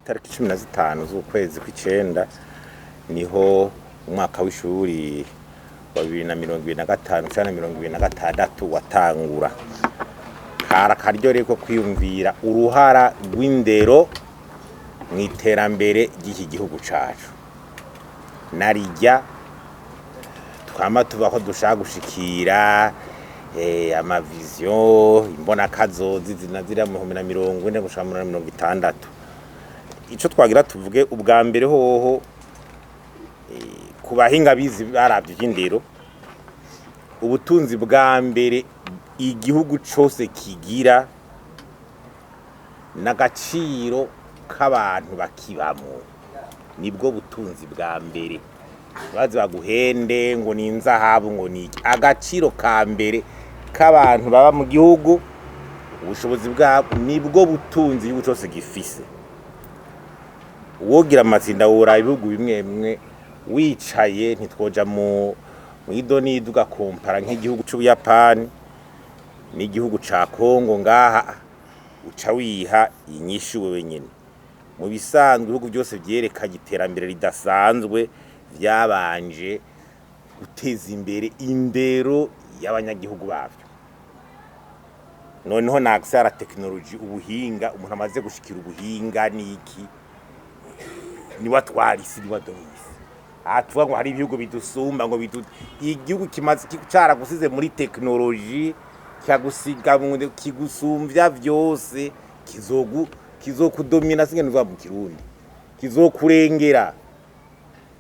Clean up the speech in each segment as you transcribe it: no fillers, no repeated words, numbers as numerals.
Itariki 15 z'ukwezi kw'icenda niho umwaka w'ishuri wa 2025 canke 2026 watangura. Kari akaryo rero ko kwiyumvira uruhara rw'indero mw'iterambere ry'iki gihugu cacu. Narirya twama tuvuga ko dushaka gushikira ama vision, imbonakazoza izi na ziriya mu 2040 gushika mu 2060. Ico twagira tuvuge ubwa mbere hoho, ku bahinga bize baravye ivy'indero, ubutunzi bwa mbere igihugu cose kigira n'agaciro k'abantu bakibamwo, nibwo butunzi bwa mbere. Ntibaze baguhende ngo ni inzahabu, ngo niki. Agaciro ka mbere k'abantu baba mu gihugu, ubushobozi bwabo, nibwo butunzi igihugu cose gifise. Uwogira amatsinda woraba ibihugu bimwe bimwe wicaye, ntitwoja mu mw'idonido ugakompara nk'igihugu c'Ubuyapani n'igihugu ca Kongo ngaha, uca wiha inyishu wewe nyene. Mu bisanzwe ibihugu vyose vyerekanye iterambere ridasanzwe vyabanje guteza imbere indero y'abanyagihugu bavyo. Noneho na accès à la technologie, ubuhinga, umuntu amaze gushikira ubuhinga niki, niwe atwara isi, niwe adomina isi. Aha tuvuga ngo hari ibihugu bidusumba, ngo bidu igihugu kimaze caragusize muri technologie, kikagusiga kigusumvya vyose, kizogu kizokudomina, singe nuvuga mu Kirundi, kizokurengera.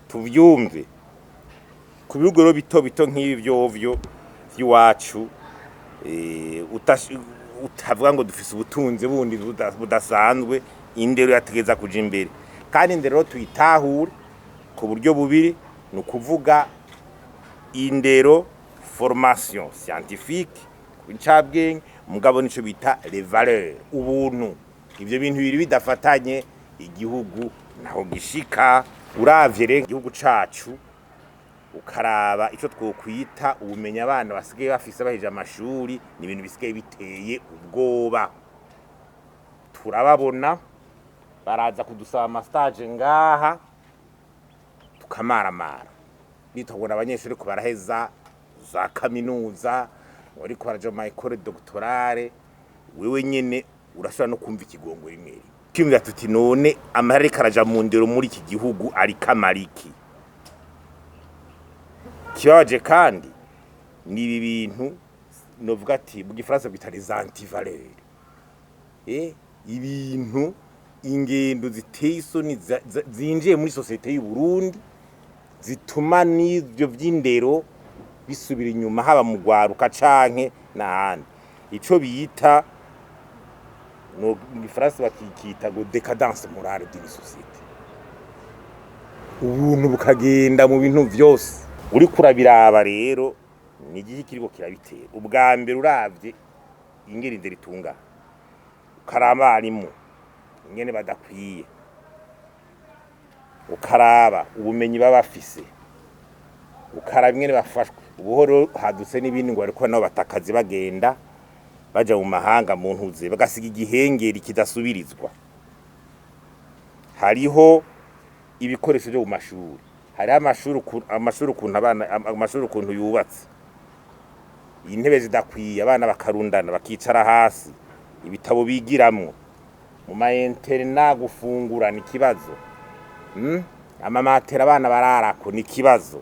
Tuvyumve ku bihugu rero bito bito nk'ibi vyovyo vy'iwacu, utavuga ngo dufise ubutunzi bundi budasanzwe, indero yategeza kuja imbere. Kandi indero rero tuyitahure ku buryo bubiri, ni ukuvuga indero formation scientifique, incabwenge, mugabo nico bita les valeurs, ubuntu. Ivyo bintu bibiri bidafatanye, igihugu naho gishika. Uravye rero igihugu cacu, ukaraba ico twokwita ubumenyi abana basigaye bafise bahejeje amashuri, ni ibintu bisigaye biteye ubwoba. Turababona baraza kudusaba ama stage ngaha, tukamaramara bitobona abanyeshuri ko baraheza za kaminuza, bariko baraja mu ma école doctorale. Wewe nyene urashobora no kumva ikigongo rimwe rimwe, kwiyumvira tuti: none amahera ariko araja mu ndero muri iki gihugu ariko amara iki? Kibabaje kandi ni ibi bintu novuga ati mu Gifaransa bita les antivaleurs, ibintu, ingendo ziteye isoni zinjiye muri société y'u Burundi, zituma n'ivyo vy'indero bisubira inyuma, haba mu rwaruka canke n'ahandi. Ico bita no mu Gifaransa bakikita ngo décadence morale d'une société, ubuntu bukagenda mu bintu vyose. Uriko urabiraba rero, ni igiki kiriko kirabitera? Ubwa mbere, uravye ingene indero itungana, ukaraba abarimu ingene badakwiye, ukaraba ubumenyi baba bafise, ukaraba ingene bafashwe ubuhoro, hadutse n'ibindi ngo bariko nabo batakazi bagenda baja mu mahanga mu ntuze, bagasiga igihengeri kidasubirizwa. Hariho ibikoresho vyo mu mashuri, hariho amashuri ukuntu abana, amashuri ukuntu yubatse, intebe zidakwiye, abana bakarundana bakicara hasi, ibitabo bigiramwo mu ma internat, gufungura ni ikibazo, Amamatera abana bararako ni ikibazo.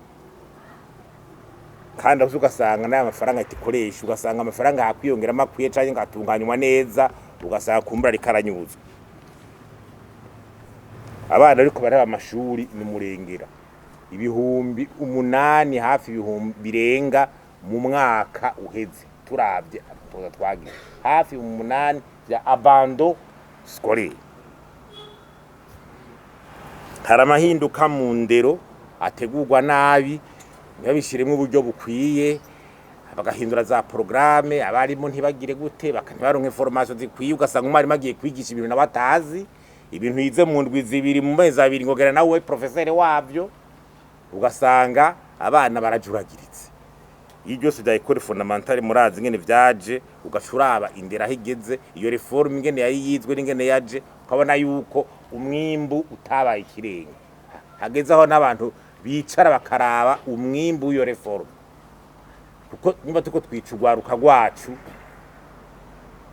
Kandi aho ugasanga n'aya mafaranga ikoresha, ugasanga amafaranga yakwiyongeramo akwiye canke ngatunganywa neza, ugasanga kumbura ariko aranyuzwa. Abana ariko baraba amashuri ni umurengera, 8000, hafi ibihumbi birenga mu mwaka uheze, turavye amatoza twagize, hafi 8,000 vya abandon scolaire. Hari amahinduka mu ndero ategurwa nabi, ntibabishiremwo uburyo bukwiye, bagahindura za programme, abarimu ntibagire gute, ntibaronke formation zikwiye. Ugasanga umwarimu agiye kwigisha ibintu nawe atazi, ibintu yize mu ndwi 2, mu mezi 2, ngo gera nawe professeur wavyo. Ugasanga abana barajuragiritse. Iyo byose bya école fondamentale, murazi ingene vyaje, ugaca uraba indero aho igeze, iyo réforme ingene yari yizwe n'ingene yaje, ukabona yuko umwimbu utabaye ikirenga. Hageze aho n'abantu bicara bakaraba umwimbu w'iyo réforme, kuko niba turiko twica urwaruka rwacu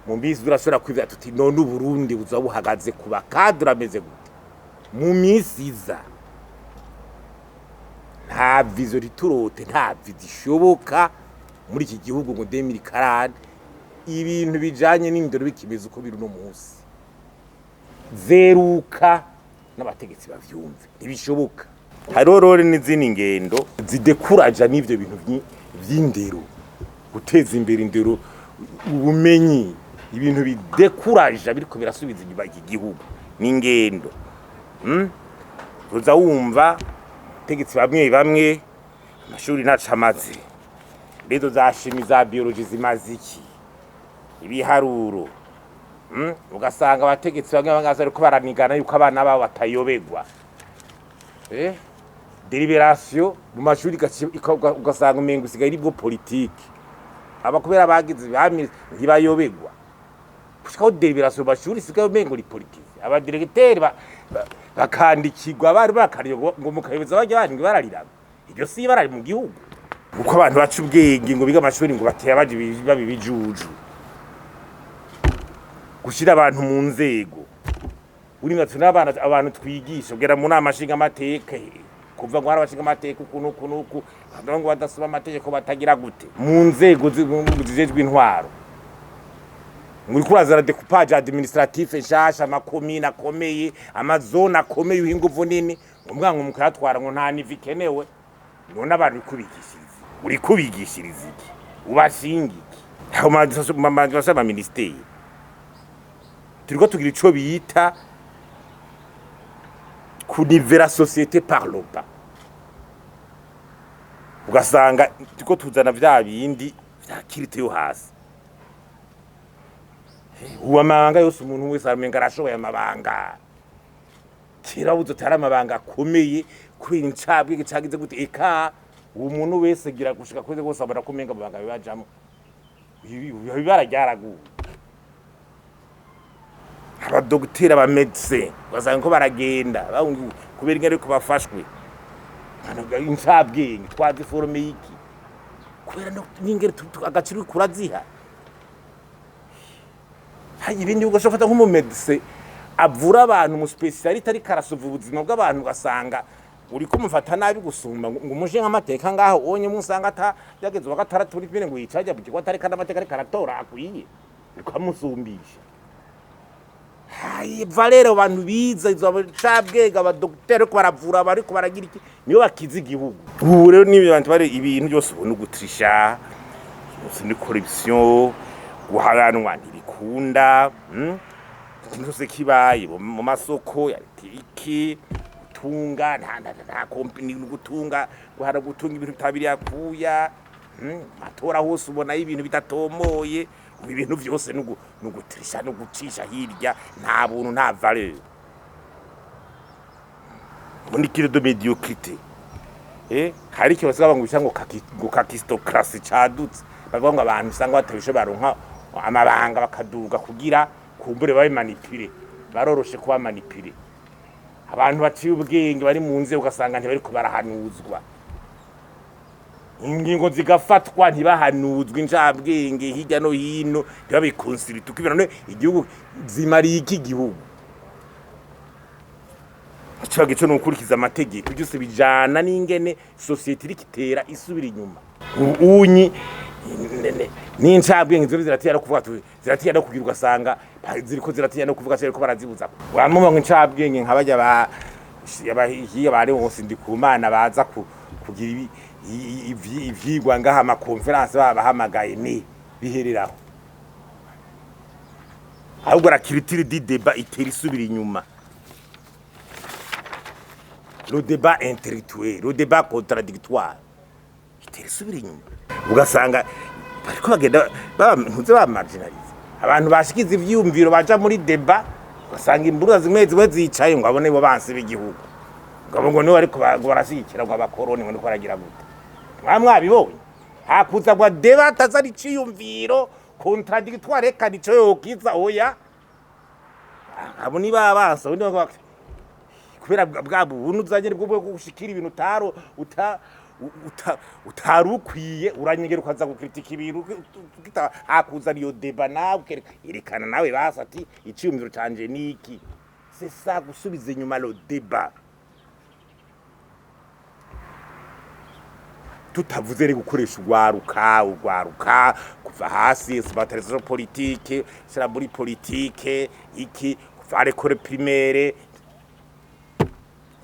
mu mbizi, urashobora kwibwira tuti: "None Uburundi buza buhagaze ku ba cadres ameze gute mu minsi iza?" Nta vision riturote, nta vision ishoboka muri iki gihugu ngo 2040 ibintu bijanye n'indero bikimeze uko biri uno munsi. Zeruka n'abategetsi bavyumve, ntibishoboka. Hariho rero n'izindi ngendo zidekuraja n'ivyo bintu vy'indero, guteza imbere indero, ubumenyi. Ibintu bidekuraja biriko birasubiza inyuma iki gihugu n'ingendo. Uza wumva tegetsi bamwe bamwe: "Amashuri ntaco amaze, rezo za chimie, za biologie zimaze iki, ibiharuro?" Ugasanga abategetsi bamwe bamwe bariko baranigana yuko abana babo batayobegwa. Délibération mu mashuri ugasanga umengo isigaye aribwo politike aba, kubera bagize bamye ntibayobegwa. Gushikaho délibération mu mashuri isigaye umengo ni politike, aba directeurs bakandikirwa, bari bakariye ngo mukayobeza bajya bandi barariraga. Iryo si ibara mu gihugu, kuko abantu baca ubwenge ngo biga amashuri ngo batera baje baba ibijuju. Gushira abantu mu nzego uri natwe n'abana, abantu twigisha, ugera mu nama nshinga amateka, kuva ngo hari abashinga amateka uku n'uku n'uku, abantu ngo badasoma amategeko, batagira gute mu nzego zijejwe intwaro. Muri kurazana découpage administratif nshasha, amakomine akomeye, ama zones akomeye, uha inguvu nini, ngo mwango mukayatwara ngo nta niveau ikenewe. None abantu uri kubigishiriza, uri kubigishiriza iki? Ubashinga iki? Aho ma ministères turiko tugira ico bita kunivera société par le bas, ugasanga turiko tuzana vya bindi vya culte yo hasi. Ubu amabanga yose, umuntu wese aramenga arashoboye amabanga. Kera buze utari amabanga akomeye kubera incabwenge cagize gute, eka uwo muntu wese gira gushika kuri bose abona ko umenga amabanga bibajamwo ibara ryaraguye. Abadogiteri, aba médecins, ugasanga ko baragenda kubera ingene ariko bafashwe incabwenge twazi forme y'iki, kubera n'ingene agaciro kuraziha. Hari ibindi ugashobora gufata nk'umu médecin avura abantu, umu spécialiste, ariko arasuva ubuzima bw'abantu, ugasanga uriko mufata nabi gusumba ngo umuje nk'amateka ngaho onye musanga ata yageze uwa gatandatu uri pine ngo yicaje mu kigo atari kandi amateka ariko aratora akwiye, ukamusumbisha. Hayi valeur abantu biza izo cabwenge, abadokiteri ariko baravura, bariko baragira iki, niyo bakiza igihugu. Ubu rero nibi bantu bari ibintu byose ubona ugutrisha byose ni corruption, guharanwa ntibikunda. Ikintu cyose kibaye mu masoko ya iki gutunga nta kompani gutunga, guhara gutunga ibintu bitabiri yakuya. Matora hose ubona ibintu bidatomoye. Ubu ibintu byose nugutrisha no gucisha hirya, nta buntu, nta valeur. Ubundi culte de médiocrité. Hari icyo basiga ngo ngo ngo kakistocratie cadutse, bavuga ngo abantu usanga batabishe baronka amabanga bakaduga kugira kumbure babe manipulés, baroroshe kuba manipulés. Abantu baciye ubwenge bari mu nzego ugasanga ntibariko barahanuzwa, ingingo zigafatwa ntibahanuzwe, incabwenge hirya no hino ntibabikonsilite. Uko ibintu igihugu zimariye iki igihugu? Ikibazo cyo ni ukurikiza amategeko, byose bijana n'ingene société iriko itera isubira inyuma. Unyi n'incabwenge ziba ziratinya no kuvuga, ziratinya no kugira, ugasanga ziriko ziratinya no kuvuga, ziriko barazibuza. Wamuma ngo incabwenge nka barya ba abahiga ba Leonce Ndikumana baza kugira ivyigwa ngaha, ama conférences babahamagaye, ni bihereraho. Ahubwo la culture du débat itera isubira inyuma, le débat intellectuel, le débat contradictoire itera isubira inyuma, ugasanga bariko bagenda ntuze ba marginalize abantu bashikiza ivyiyumviro baja muri débat, ugasanga imburuza zimwe zimwe zicaye ngo abone bo bansi b'igihugu, ngo abo ngo nibo bariko ngo barashyigikira ngo abakoroni, ngo niko baragira gute. Mwa mwabibonye Hakuza ngo débat, azana iciyumviro contradictoire, rekana ico yokiza. Oya, abo ni babansa kubera bwa buntu uzanye bwo gushikira ibintu utaro uta uta utari ukwiye, uranyegera ukaza gukritika ibintu kita. Hakuzana iyo débat nawe erekana nawe basi ati iciyumviro canje niki. C'est ça, gusubiza inyuma le débat. Tutavuze rero gukoresha urwaruka kuva hasi, instrumentalisation politique, shyira muri politike iki kuva l'école primaire.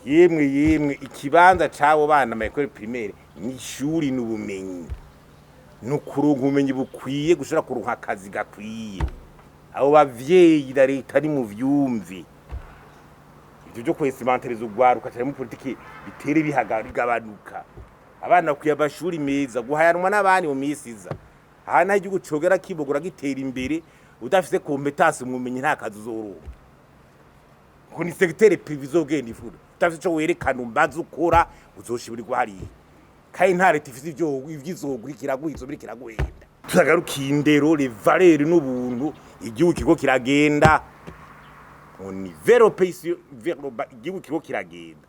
Yemwe yemwe, ikibanza c'abo bana mu école primaire ni ishuri n'ubumenyi, ni ukuronka ubumenyi bukwiye gushobora kuronka akazi gakwiye. Abo bavyeyi na leta ni mu vyumve ivyo vyo kwinstrumentaliza urwaruka cane muri politike, bitere bigabanuka. Abana bakwiye amashuri meza, guhayanwa n'abandi mu misi iza. Aha naho igihugu cogera kibogora gitera imbere, udafise compétence mu bumenyi nta kazi uzoronka, ngo ni secteur privé izogenda ifura. Udafise ico werekana umbaza ukora, uzoshiburirwa hariya. Kandi nta leta ifise ivyo ivyizoguha, kiraguha izobiri kiraguhenda. Tutagarukiye indero, les valeurs n'ubuntu, igihugu kiriko kiragenda, on est vers le pays, vers le bas. Igihugu kiriko kiragenda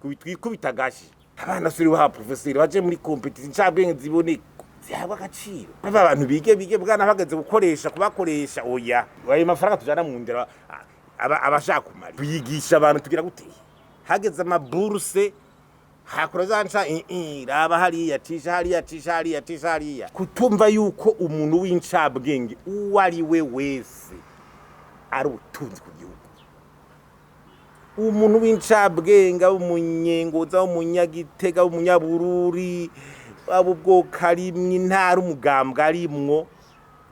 twikubita agashi. Abana suri ba professeur baje muri compétition, incabwenge ziboneka, zihabwa agaciro. Bava abantu bige bige bwana bageze gukoresha kubakoresha. Oya, ayo mafaranga tujana mu ndero abashaka kumara bigisha abantu tugira gute? Hageze ama bourses, hakora za nca raba hariya, cisha hariya, cisha hariya, cisha hariya. Kutumva yuko umuntu w'incabwenge uwo ari we wese ari ubutunzi ku gihugu. Umuntu w'incabwenge, w'umunyengoza, w'umunyagitega, w'umunyabururi, abo ubwoko arimwo, intara, umugambwe arimwo,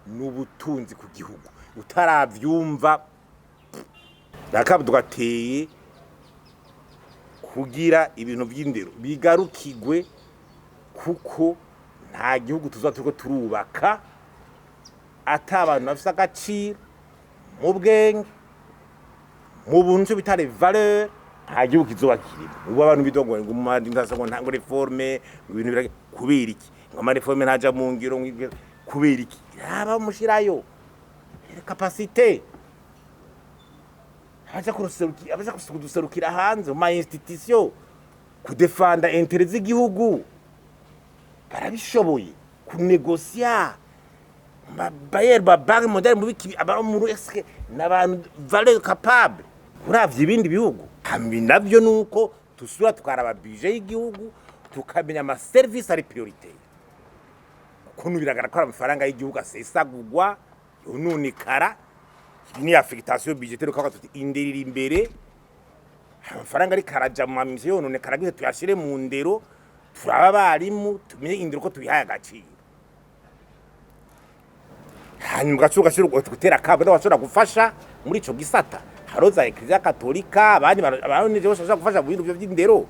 ni ubutunzi ku gihugu. Utaravyumva rakabu gateye kugira ibintu vy'indero bigarukigwe, kuko nta gihugu tuzoba turiko turubaka ata abantu bafise agaciro mu bwenge, mu buntu, ico bita les valeurs. Nta gihugu kizoba kirimo. Ubu abantu bidogo ngo mu mandindaso ngo ntango réforme, ngo ibintu kubera iki? Ngo ama réformes ntaja mu ngiro, ngo kubera iki? Raba mushirayo capacité, abaja kuruserukira, abaja kuduserukira hanze mu ma institution, kudefanda intérêts z'igihugu, barabishoboye kunegosya bayer ba Banque mondiale mu biki aba muri eske n'abantu valeur capable uravye ibindi bihugu. Hamwe navyo nuko tusura tukaraba budget y'igihugu, tukamenya ama service ari priorité, kuko biragaragara ko amafaranga y'igihugu asesagurwa, yononekara. Ibi ni affectation budgétaire, ukavuga tuti indero iri imbere, amafaranga ariko araja mu mamisi yononekara gute, tuyashire mu ndero, turaba abarimu, tumenye indero ko tubihaye agaciro. Hanyuma ugaca ugashira gutera akabo n'abashobora gufasha muri ico gisata. Hariho za Eklezia Katolika, abandi abandi bose bashobora gufasha mu bintu vy'indero.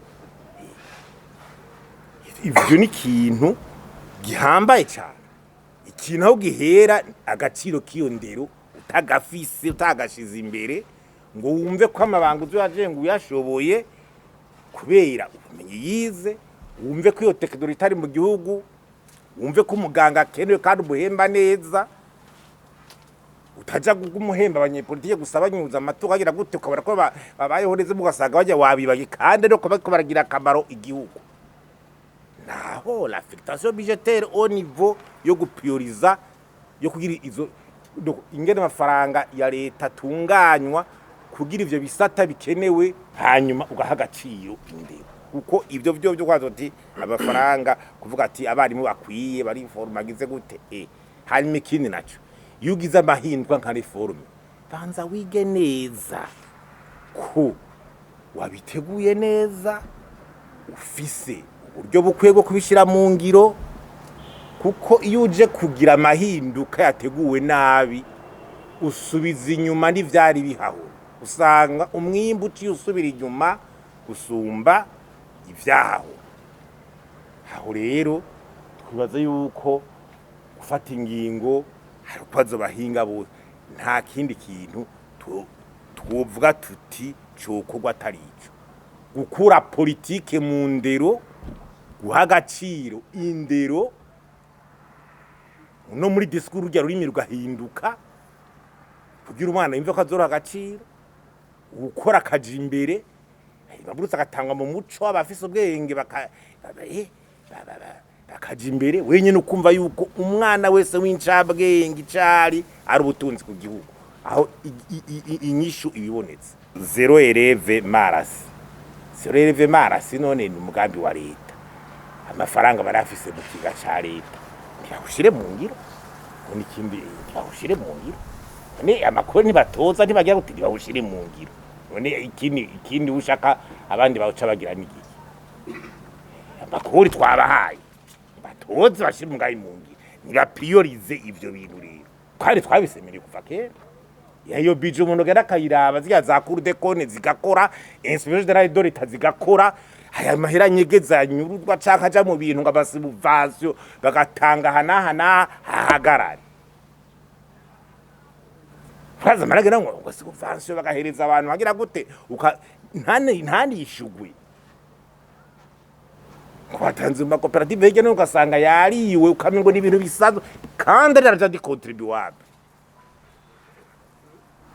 Ivyo ni ikintu gihambaye cane. Ikintu aho gihera agaciro k'iyo ndero utagafise, utagashize imbere, ngo wumve ko amabanga uzoyajenga uyashoboye kubera ubumenyi yize, wumve ko iyo technologie itari mu gihugu, wumve ko umuganga akenewe kandi umuhemba neza, utaja kumuhemba abanyepolitike gusa banyuza amatungo agira gute, ukabona ko babayeho neza, ugasanga bajya wabibaye kandi ariko bariko baragira akamaro igihugu. Naho l'affectation budgétaire au niveau yo guprioriza, yo kugira izo donc ingene amafaranga ya leta atunganywa kugira ivyo bisata bikenewe, hanyuma ugaha agaciro indero, kuko ivyo vyo kwazo ati amafaranga kuvuga ati abarimu bakwiye bari formagize gute. Hanyuma ikindi naco, iyo ugize amahindwa nka réforme, banza wige neza ko wabiteguye neza, ufise uburyo bukwiye bwo kubishyira mu ngiro, kuko iyo uje kugira amahinduka yateguwe nabi, usubiza inyuma n'ivyari bihahora, usanga umwimbu uciye usubira inyuma gusumba ivyahahora. Aho rero twibaza yuko gufata ingingo hari uko bahinga bose, nta kindi kintu twovuga tuti cokorwa atari ico: gukura politike mu ndero, guha agaciro indero. No muri discours urya rurimi rugahinduka kugira umwana yumve ko azoroha agaciro, ukora akaja imbere, baburutse agatangwa mu muco, abafise ubwenge bakaja imbere. Wenyine ukumva yuko umwana wese w'incabwenge icari ari ubutunzi ku gihugu. Aho inyishu ibibonetse, zéro élève mal assis, zéro élève mal assis. None ni umugambi wa leta, amafaranga barafise mu kiga ca leta, ntibawushire mu ngiro. None ikindi, ntibawushire mu ngiro. None amakuru ntibatoza, ntibagira kuti ntibawushire mu ngiro. None ikindi ushaka abandi bawuca bagira n'igiki? Amakuru twabahaye, batoze, bashire umugambi mu ngiro, nibapriorise ivyo bintu. Rero twari twabisemereye kuva kera. Iyo budget umuntu agenda akayiraba, ziriya za Cour des comptes zigakora, inspection générale de l'État zigakora, aya mahera nyegeza anyuruzwa canke aja mu bintu ngo amasubvention bagatanga aha n'aha n'aha hahagarare. Twaza amaragera ngo subvention bagahereza abantu bagira gute, ntanishugwe kwatanze mu makoperative hirya no hino, ugasanga yariwe, ukamengo ni ibintu bisanzwe kandi ari argent du contribuable.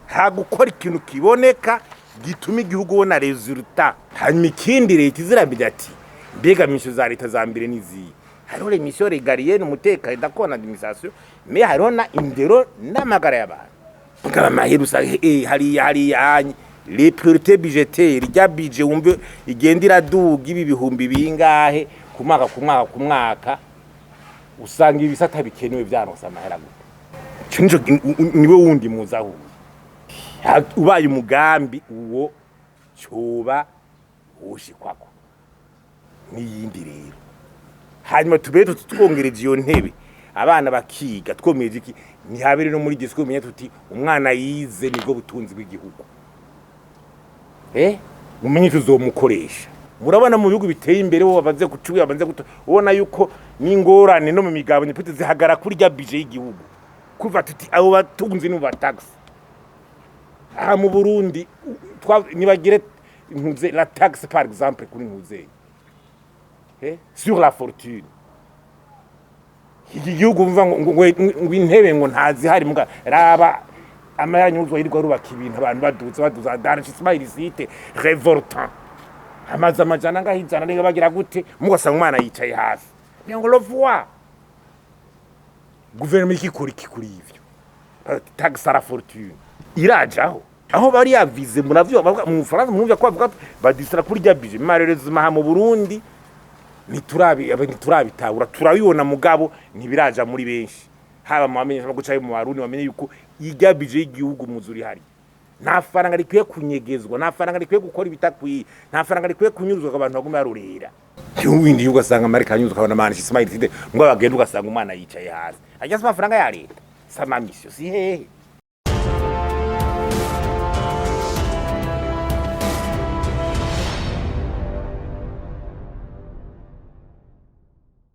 Ha gukora ikintu kiboneka gituma igihugu ubona résultat. Hanyuma ikindi, leta iziramenya ati mbega mission za leta za mbere niziye? Hariho les missions régaliennes, umutekano, d'accord, na administration, mais hariho na indero n'amagara y'abantu. Mugaba amahera usanga hariya hariya anye les priorités budgétaires, rya budget wumve igenda iraduga ibi bihumbi bingahe ku mwaka, ku mwaka, ku mwaka, usanga ibisata bikenewe vyaronse amahera gute? Ico nico niwe wundi muzahuye. Ubaye umugambi uwo coba woshikwako n'iyindi rero. Hanyuma tube twongereje iyo ntebe, abana bakiga, twomeje iki, ntihabere no muri discours umenya tuti umwana yize nibwo butunzi bw'igihugu. Umenye tuzomukoresha. Murabona mu bihugu biteye imbere bo bamaze gucuya, bamaze guto, ubona yuko n'ingorane no mu migabo nyepete zihagara kuri rya budget y'igihugu, kuva tuti abo batunzi n'ubu taxe. Aha mu Burundi nibagire ntuze la taxe par exemple kuri ntuze sur la fortune. Iki gihugu mva ngo intebe ngo ntazihari, muga raba amahera nyuzwa yirirwa rubaka ibintu, abantu baduze baduza d'enrichissement illicite révoltant, amazu amajana ngaho ijana niga bagira gute, mugasanga umwana yicaye hasi. Mais on le voit, guverinoma ikikora iki kuri ivyo? Taxe à la fortune irajaho aho bari yavize, muravyo bavuga mu Faransa, mwumva ko bavuga badisira kuri rya budget. Malheureusement aha mu Burundi ntiturabitahura. Turabibona mugabo ntibiraja muri benshi, haba mu bamenyesha guca mu Barundi bamenye yuko irya budget y'igihugu muzuri hari nta faranga rikwiye kunyegezwa, nta faranga rikwiye gukora ibitakwiye, nta faranga rikwiye kunyuruzwa ngo abantu bagume barurera. Windi ugasanga marika anyuzwa, ukabona mani Ismail Side ngo bagenda, ugasanga umwana yicaye hasi, ajya se amafaranga ya leta, sama mission si hehe?